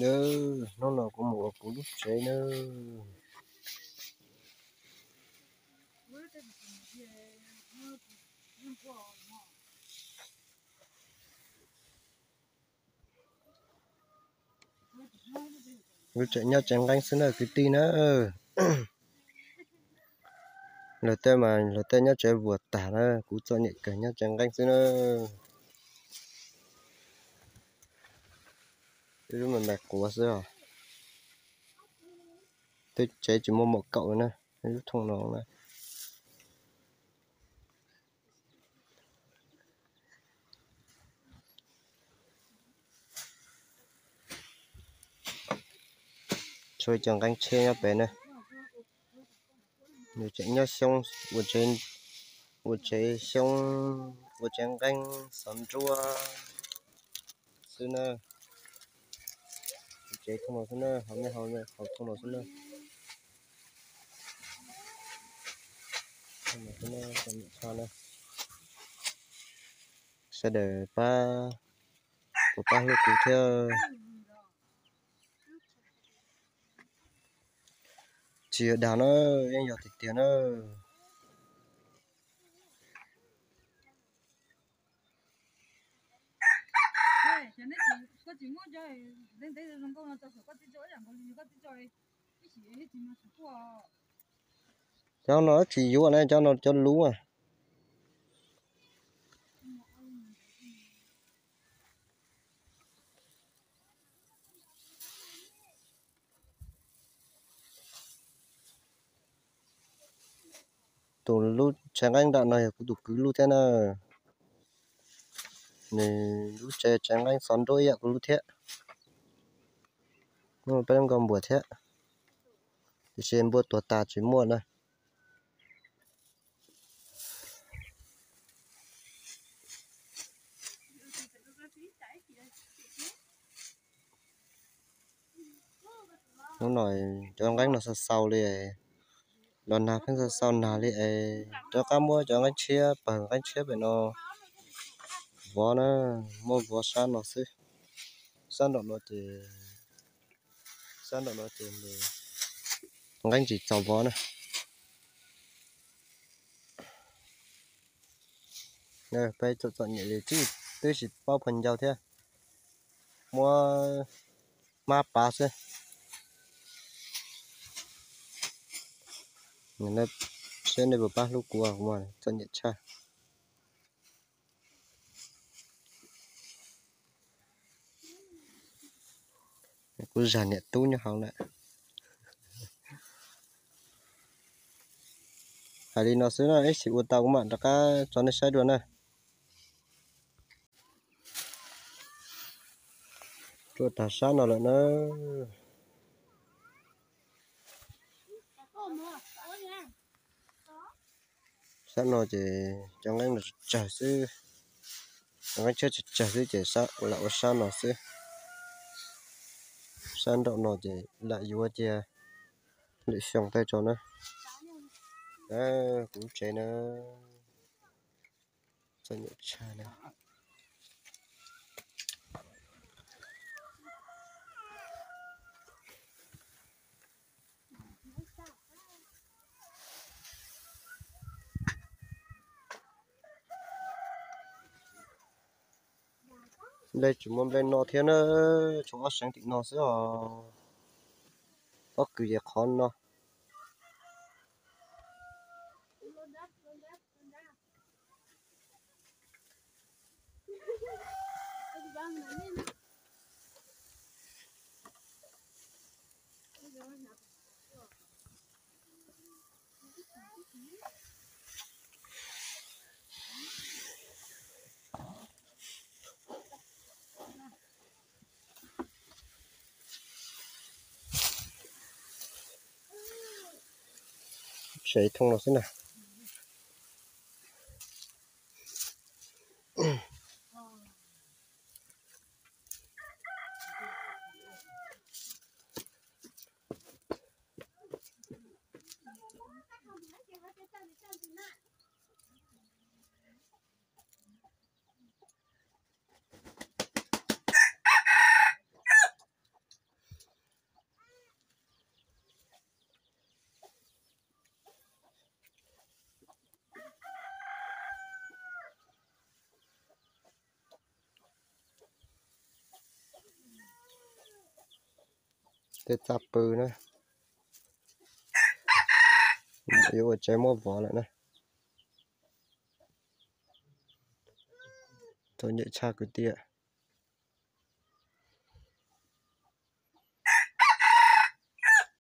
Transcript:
Nab, hnub no kuv mus ua kuv lub tsev nab. Lub tsev nyob tsev nqeeb xwb na kwv tij na. Luag tej mas luag tej nyob tsev vuas tag na, kuv txom nyem kawg nyob tsev nqeeb xwb na. Lub me npais quav xwb os. Twb tsev tsis muaj maum kaum na, lub thooj no na. Tshuav cov nqeeb tshiab nyob pem na. Nws tseem nyob xyoob, ua tsev xyoob, ua tsev nqeeb xov nruab xwb na. Tsev thooj no xwb na, hauv nej hauv thooj no xwb na. Sawv daws pab, kuv pab hlub kuv thiab. Tsis yog dag na, yeej yog tiag tiag na. Cov no tsis yuav na, cov no cov lub. Tus lub tsev nqeeb nram no yog kuv tus kwv lub thiab na. Nws lub tsev tsev nqeeb xov nruab ib yam kuv lub thiab. Muaj peb lub nkaus npuas thiab, tiam sis npua tuag tas tsis muaj na. Hnub no cov nqeeb no xaus xaus li, los nag pheej xaus xaus nag li es rov qab muab cov nqeeb tshiab pawg nqeeb tshiab pem no vov na, muab vov sab no xwb. Sab nraum no ces, sab nraum no ces nqeeb tsis txaus vov na. Peb txom txom nyem li, twb tsis paub phaw ncau thiab, muab hmab pav xwb. Seb nej puas pab hlub kuv, txom nyem tshaj. Kuv zag niam tub nyob hauv na. Hais li no xwb na, ib sim ua tau kuv mam rov qab tso nej saib dua na. Tuaj tag sab no lawm na. Sab no ces cov nqeeb no tsawg tsawg xwb, cov nqeeb tshiab tsawg tsawg xwb ces lam ua sab no xwb. Sab nraum no ces lam yuav cia lwm xyoo tej tso na. Kuv tsev na, txom nyem tshaj na. Nplej tsis muaj nplej no thiab na, tshuav ob seev tim no xwb os. Pob kws ces qhov no. Tsev thooj no xwb na. Tej txaj pw na, yuav ua tsev muab vov lawm na. Txom nyem tshaj kwv tij.